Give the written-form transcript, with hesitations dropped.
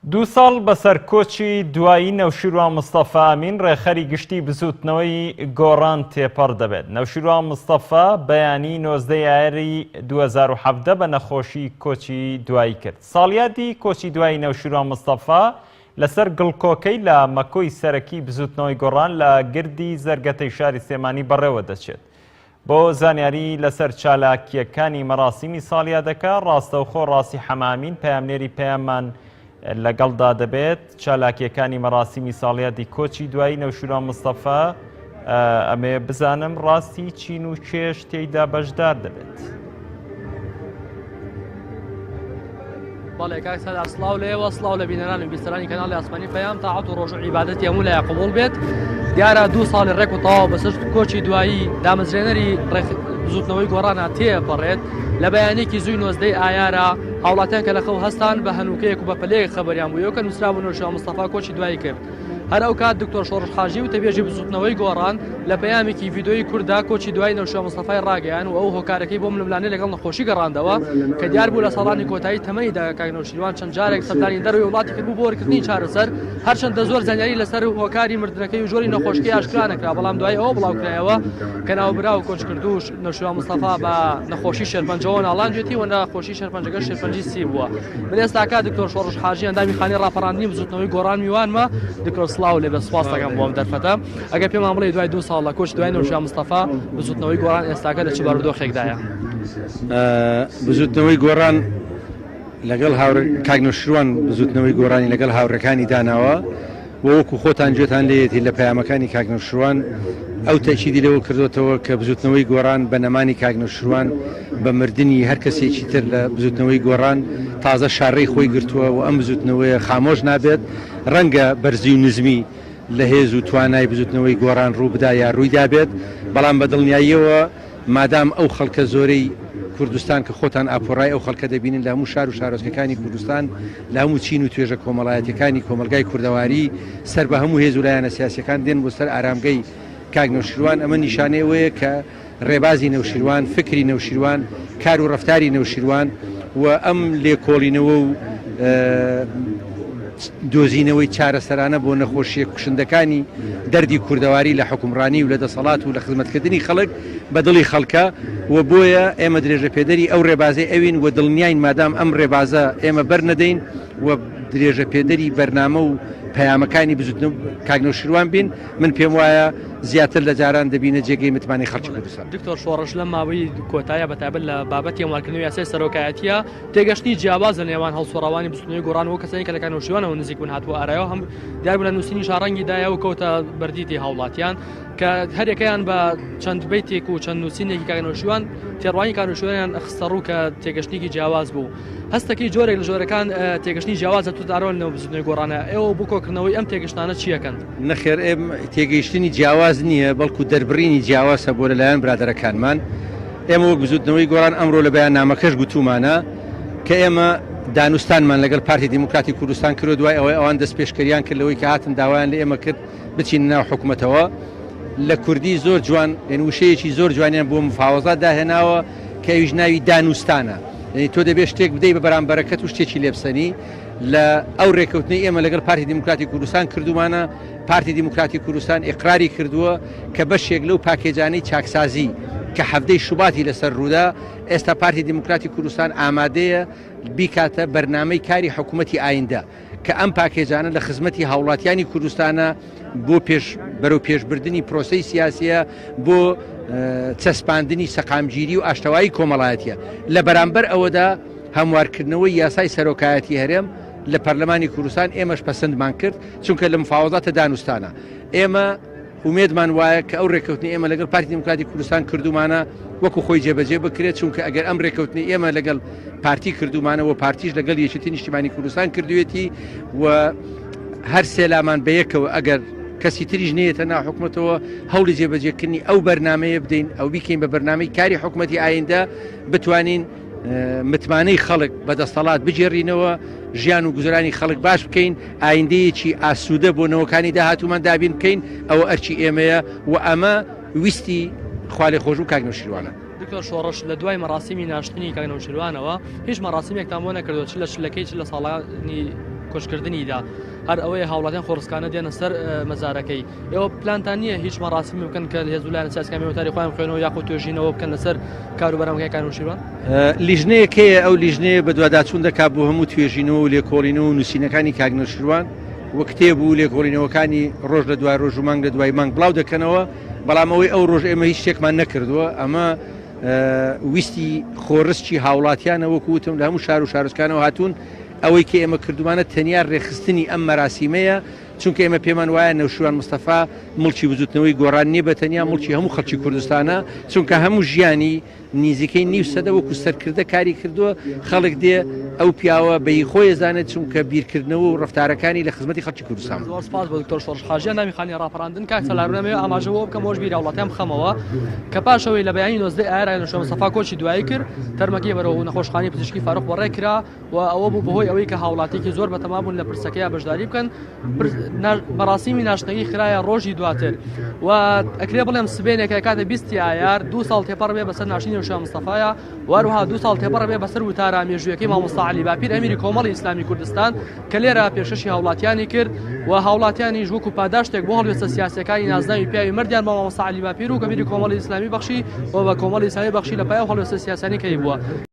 دوو ساڵ بەسەر کۆچی دوایی نەوشیروان مستەفا ئەمین ڕێکخەری گشتی بزووتنەوەی گۆڕان تێپەڕ دەبێت. نەوشیروان مستەفا بەیانی 19 ئایاری 2017 بە نەخۆشی کۆچی دوایی کرد. ساڵیادی کۆچی دوایی نەوشیروان مستەفا لەسەر گڵکۆکەی لە مەکۆی سەرەکی بزووتنەوەی گۆڕان لە گردی زەرگەتەی شاری سلێمانی بەڕێوە دەچێت. بۆ زانیاری لەسەر چالاکییەکانی مەراسیمی ساڵیادەکە، ڕاستەوخۆ ڕاستی حەمامین پەیامنێری پەیاممان لەگەڵدا دەبێت. چالاکییەکانی مەراسیمی ساڵیادی کۆچی دوایی نەوشیروان مستەفا ئەمێ بزانم ڕاستی چین و کێش تێیدا بەشدار دەبێت. بەڵێ کاک سەدار سڵاو لێوە سڵاو لە بینەران و بیستەرانی کەناڵی ئاسمانی پەیام تاعەت و ڕۆژ و عیبادەتی هەموو لای قبوڵ بێت دیارە دوو ساڵی ڕێک و تەواو بەسەر کۆچی دوایی دامەزرێنەری بزوتنەوەی گۆڕانە تێپەڕێت لە بەیانێکی زووی نۆزدەی ئایارە هاوڵاتیان کە لە خەو هەستان بە هەنووکەیەک و بە پەلەیەک خەبەریان بوویەوە کە نووسرابوو نەوشیروان مستەفا کۆچی دوایی کرد هەر ئەو کات دکتۆر شۆڕش حاجی وتەبێژی بزوتنەوەی گۆڕان لە پەیامێکی ڤیدۆیی کورتدا کۆچی دوای نەوشیروان مستەفای ڕاگەیان و ئەو هۆکارەکەی بۆ ململانێ لەگەڵ نەخۆشی گەڕاندەوە کە دیار بوو لە ساڵانی کۆتایی تەمەنیدا کاک نەوشیروان چەند جارێک سەردانی دەرەوەی وڵاتی کردبوو بۆ وەرگرتنی چارەسەر هەرچەندە زۆر زانیاری لەسەر هۆکاری مردنەکەی و جۆری نەخۆشیەکەی ئاشکرا نەکرا بەڵام دوای ئەوە بڵاوکرایەوە کە ناوبراو کۆچکردوو نەوشیروان مستەفا بە نەخۆشی شێرپەنجەوە ناڵاندوێتی و نەخۆشی شێرپەنجەکە شێرپەنجەی سی بووە. من ئێستاکە دکتۆر شۆڕش حاجی ئەندامی خانەی ڕاپەڕاندنی بزوتنەوەی گۆڕان میوانمە دکتۆر سڵاو لێبێت سوپاس دەکەم بۆ ئەم دەرفەتە ئەگەر پێمان بڵێ دوای دوو ساڵ لە کۆچ دوای نەوشیروان مستەفا بزوتنەوەی گۆڕان ئێستاکە لە چ بارودۆخێکدایە؟ بزوتنەوەی گۆڕان لەگەڵ هاوڕێ کاک نەوشیروان بزوتنەوەی گۆڕانی لەگەڵ هاوڕێکانی داناوە و وەکو خۆتان گوێتان لێیەتی لە پەیامەکانی کاک نەوشیروان ئەو تەئکیدی لەوە کردۆتەوە کە بزوتنەوەی گۆڕان بە نەمانی کاک نەوشیروان بە مردنی هەر کەسێکی تر لە بزوتنەوەی گۆڕان تازە شاڕێی خۆی گرتووە و ئەم بزوتنەوەیە خامۆش نابێت ڕەنگە بەرزی و نزمی لە هێز و توانای بزوتنەوەی گۆڕان ڕووبدا یا ڕوویدابێت بەڵام بە دڵنیاییەوە مادام ئەو خەڵکە زۆرەی کوردستان کە خۆتان ئاپۆرای ئەو خەڵکە دەبینن لە هەموو شار و شارۆچکەکانی کوردستان لە هەموو چین و توێژە کۆمەڵایەتیەکانی کۆمەڵگای کوردەواری سەر بە هەموو هێز و لایەنە سیاسیەکان دێن بۆ سەر ئارامگەی کاک نەوشیروان ئەمە نیشانەی ئەوەیە کە ڕێبازی نەوشیروان فکری نەوشیروان کار و ڕەفتاری نەوشیروان و ئەم لێکۆڵینەوە و دۆزینەوەی چارەسەرانە بۆ نەخۆشییە کوشندەکانی دەردی کوردەواری لە حوکمڕانی و لە دەسەڵات و لە خزمەتکردنی خەڵک بە دڵی خەڵکە و بۆیە ئێمە درێژەپێدەری ئەو ڕێبازەی ئەوین و دڵنیاین مادام ئەم ڕێبازە ئێمە بەر نەدەین و درێژەپێدەری بەرنامە و پەیامەکانی بزوتنەوە کاک نەوشیروان بین من پێم وایە زیاتر لە جاران دەبینە جێگەی متمانەی خەڵکی کوردستان. دکتۆر شۆڕش لەم ماوەی کۆتایە بەتایبەت لە بابەتی هەموارکردنەوەی یاسای سەرۆکایەتییە تێگەشتنی جیاواز لە نێوان هەڵسوڕاوانی بزوتنەوەی گۆڕان و کەسانی کە لە کاک نەوشیروانەوە نزیک بوون هاتبوو ئارایەوە هەم دیار بوو لە نووسینی شاڕەنگی دایە و کەوتە بەردیدی هاوڵاتیان کە هەریەکەیان بە چەند بەیتێک و چەند نووسینێکی کاک نەوشیروان تێڕوانی کاک نەوشیروانیان خستە ڕوو کە تێگەشتنێکی جیاواز بوو هەستەکەی جۆرێک لە جۆرەکان تێگەشتنی جیاواز هاتووەتە ئارەوە لەنێو بزوتنەوەی گۆڕانە ئێوە بۆ کۆکردنەوەی ئەم تێگەشتانە چییەکەن؟ نەخێر ئێم تێگەیشتنی جیاواز نییە بەڵکو دەربڕینی جیاواز هەبووە لەلایەن برادەرەکانمان ئێمە وەک بزوتنەوەی گۆڕان ئەمڕۆ لە بەیاننامەکەش گوتومانە کە ئێمە دانوستانمان لەگەڵ پارتی دیموکراتی کوردستان کرد و دوای ئەوەی ئەوان دەستپێشکەریان کرد لەوەی کە هاتن داوایان لە ئێمە کرد بچینە ناو حکومەتەوە لە کوردی زۆر جوان یعنی وشەیەکی زۆر جوانیان بۆ مفاوەزات داهێناوە کە ئەویش ناوی دانوستانە یعنی تۆ دەبێت شتێک بدەی بە بەرامبەرەکەت و شتێکی لێبسەنی لە ئەو رێکەوتنەی ئێمە لەگەڵ پارتی دیموکراتی کوردستان کردومانە پارتی دیموکراتی کوردستان ئیقراری کردووە کە بەشێک لەو پاکێجانەی چاکسازی کە حەڤدەی شوباتی لەسەر ڕوودا، ئێستا پارتی دیموکراتی کوردستان ئامادەیە بیکاتە بەرنامەی کاری حکوومەتی ئایندە کە ئەم پاکێجانە لە خزمەتی هاوڵاتیانی کوردستانە بۆ پێش بەرەو پێشبردنی پرۆسەی سیاسیە بۆ چەسپاندنی سەقامگیری و ئاشتەوایی کۆمەڵایەتیە لە بەرامبەر ئەوەدا هەموارکردنەوەی یاسای سەرۆکایەتی هەرێم لە پەرلەمانی کوردستان ئێمەش پەسەندمان کرد چونکە لە مفاوەزاتە دانوستانە ئێمە ئومێدمان وایە کە ئەو رێککەوتنەی ئێمە لەگەڵ پارتی دیموکراتی کوردستان کردوومانە وەکو خۆی جێبەجێ بکرێت، چونکە ئەگەر ئەم رێککەوتنەی ئێمە لەگەڵ پارتی کردوومانە و پارتیش لەگەڵ یەکێتی نیشتیمانی کوردستان کردوویەتی و هەر سێ لامان بەیەکەوە ئەگەر کەسی تریش نەیەتە ناو حکومەتەوە هەوڵی جێبەجێکردنی ئەو بەرنامەیە بدەین ئەو بیکەین بە بەرنامەی کاری حکومەتی ئایندە بتوانین متمانەی خەڵک بە دەستەڵات بگێڕینەوە، ژیان و گوزەرانی خەڵک باش بکەین، ئایندەیەکی ئاسوودە بۆ نەوەکانی داهاتوومان دابین بکەین، ئەوە ئەرکی ئێمەیە و ئەمە ویستی خوالێخۆشبوو کاک نەوشیروانە. دکتۆر شۆڕش، لە دوای مەراسیمی ناشتنی کاک نەوشیروانەوە هیچ مەراسیمێکتان بۆ نەکردووە چ لە چلەکەی چ لە ساڵانی. کۆچکردنیدا هەر ئەوەیە هاوڵاتیان خۆڕسکانە دێنە سەر مەزارەکەی. ئێوە پلانتان نییە هیچ مەراسیمی بکەن کە هێز و لایەنە سیاسەکان وتاری خۆیان بخوێنەوە یاخود توێژینەوە بکەن لەسەر کار و بەرنامەکانی کاک نەوشیروان؟ لیژنەیەک هەیە، ئەو لیژنەیە بەدواداچوون دەکات بۆ هەموو توێژینەوە و لێکۆڵینەوە و نووسینەکانی کاک نەوشیروان و کتێب و لێکۆڵینەوەکانی ڕۆژ لە دوای ڕۆژ و مانگ لە دوای مانگ بڵاو دەکەنەوە، بەڵام ئەوەی ئەو ڕۆژ ئێمە هیچ شتێکمان نەکردووە، ئەمە ویستی خۆڕسکی هاوڵاتیانە وەکو وتم لە هەموو شار و شارۆچکانەوە هاتوون، ئەوەی کە ئێمە کردوومانە تەنیا ڕێکخستنی ئەم مەراسیمەیە، چونکە ئێمە پێمان وایە نەوشیروان مستەفا موڵکی بزوتنەوەی گۆڕان نیە بە تەنیا موڵکی هەموو خەڵکی کوردستانە، چونکە هەموو ژیانی نیزیکەی نیو سەدە وەکو سەرکردە کاری کردووە، خەڵک دێ ئەو پیاوە بە هی خۆی ئەزانێت چونکە بیرکردنەوە و ڕەفتارەکانی لە خزمەتی خەڵکی کوردستان بوو. زۆر سپاس بۆ دکتۆر شۆڕش حاجی ئەندامی خانەی ڕاپەڕاندن. کاک سالار نامەوێ ئاماژە بەوە بکەم ئەوەش بیری هاوڵاتیان بخەمەوە کە پاش ئەوەی لە بەیانی 19 ئایار نەوشیروان مستەفا کۆچی دوایی کرد تەرمەکەی بەرەو نەخۆشخانەی پزیشکی فاروق بەڕێ کرا و ئەوە بوو بەهۆی ئەوەی کە هاوڵاتیەکی زۆر بەتەما بوون لە پرسەکەیا بەشداری بکەن مەراسیمی ناشتنەکەی خرایە ڕۆژی دواتر و ئەکرێ بڵێم سبێنێکە کاتە 20 ئایار دوو ساڵ تێپەڕ بێ بەسەر ناشتنی نەوشیروان مستەفایا و هەروەها دوو ساڵ تێپەڕ بێ بەسەر وتارە مێژوویەکەی مامۆستا عەلی باپیر ئەمیری کۆمەڵی ئیسلامی کوردستان کە لێرە پێشکەشی هاوڵاتیانی کرد و هاوڵاتیانیش وەکو پاداشتێک بۆ هەڵوێستە سیاسیەکانی نازناوی پیاوی مەردیان بە مامۆستا عەلی باپیر و ئەمیری کۆمەڵی ئیسلامی بەخشی و بە کۆمەڵی ئیسلامی بەخشی لە پای ئەو هەڵوێستە سیاسیانەی کە هەیبووە.